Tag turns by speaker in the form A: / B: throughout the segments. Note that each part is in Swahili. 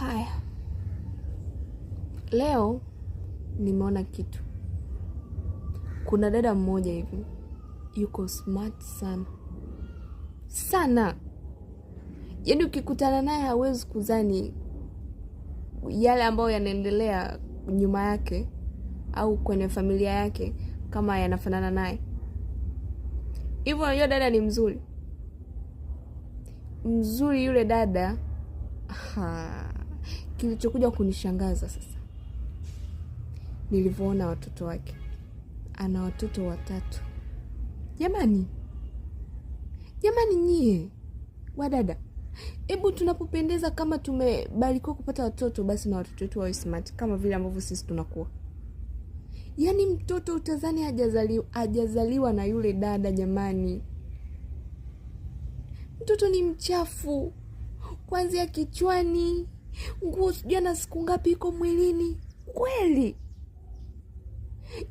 A: Haya, leo nimeona kitu. Kuna dada mmoja hivi yuko smart sana sana, yaani ukikutana naye hawezi kuzani yale ambayo yanaendelea nyuma yake au kwenye familia yake kama yanafanana naye hivyo. Unajua dada ni mzuri mzuri yule dada ha. Kilichokuja kunishangaza sasa nilivyoona watoto wake, ana watoto watatu. Jamani, jamani, nyie wadada, hebu tunapopendeza kama tumebarikiwa kupata watoto, basi na watoto wetu wawe smart kama vile ambavyo sisi tunakuwa. Yaani mtoto utazani hajazaliwa, hajazaliwa na yule dada. Jamani, mtoto ni mchafu kuanzia kichwani, nguo sijui ana siku ngapi iko mwilini kweli.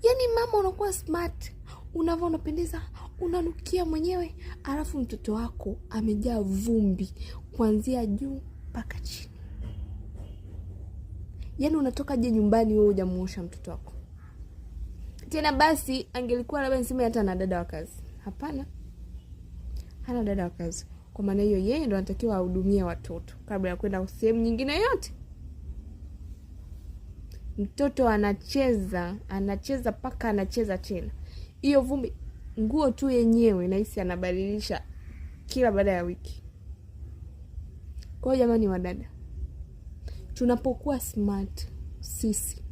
A: Yaani mama unakuwa smart, unavaa, unapendeza, unanukia mwenyewe, alafu mtoto wako amejaa vumbi kuanzia juu mpaka chini. Yaani unatokaje nyumbani wewe hujamuosha mtoto wako? Tena basi angelikuwa labda niseme hata na dada wa kazi. Hapana, hana dada wa kazi. Kwa maana hiyo, yeye ndo anatakiwa ahudumie watoto kabla ya kwenda sehemu nyingine yote. Mtoto anacheza, anacheza paka anacheza tena, hiyo vumbi, nguo tu yenyewe nahisi anabadilisha kila baada ya wiki. Kwa hiyo jamani, wadada, tunapokuwa smart sisi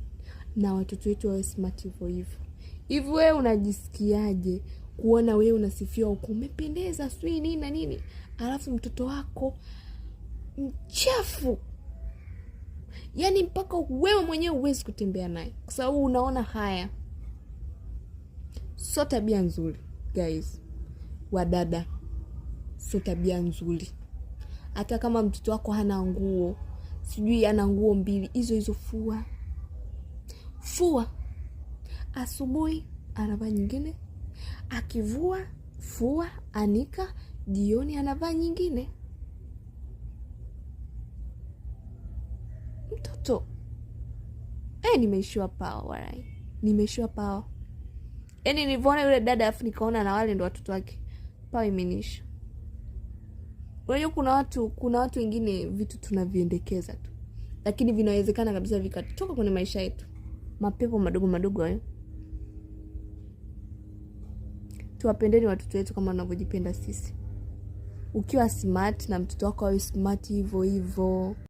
A: na watoto wetu wawe smart hivyo hivyo. Hivi wewe unajisikiaje kuona wewe unasifiwa huko umependeza sijui nini na nini, alafu mtoto wako mchafu, yaani mpaka wewe mwenyewe huwezi kutembea naye kwa sababu unaona haya. Sio tabia nzuri guys, wadada, sio tabia nzuri. Hata kama mtoto wako hana nguo, sijui ana nguo mbili, hizo hizo fua fua, asubuhi anavaa nyingine, akivua fua, anika, jioni anavaa nyingine. Mtoto nimeishiwa pawa, walai, nimeishiwa pawa. Yaani nilivyoona yule dada afu nikaona na wale ndo watoto wake, pawa imeniisha. Unajua kuna watu wengine vitu tunaviendekeza tu, lakini vinawezekana kabisa vikatoka kwenye maisha yetu, mapepo madogo madogo hayo. Tuwapendeni watoto wetu kama wanavyojipenda sisi. Ukiwa smart na mtoto wako awe smart hivyo hivyo.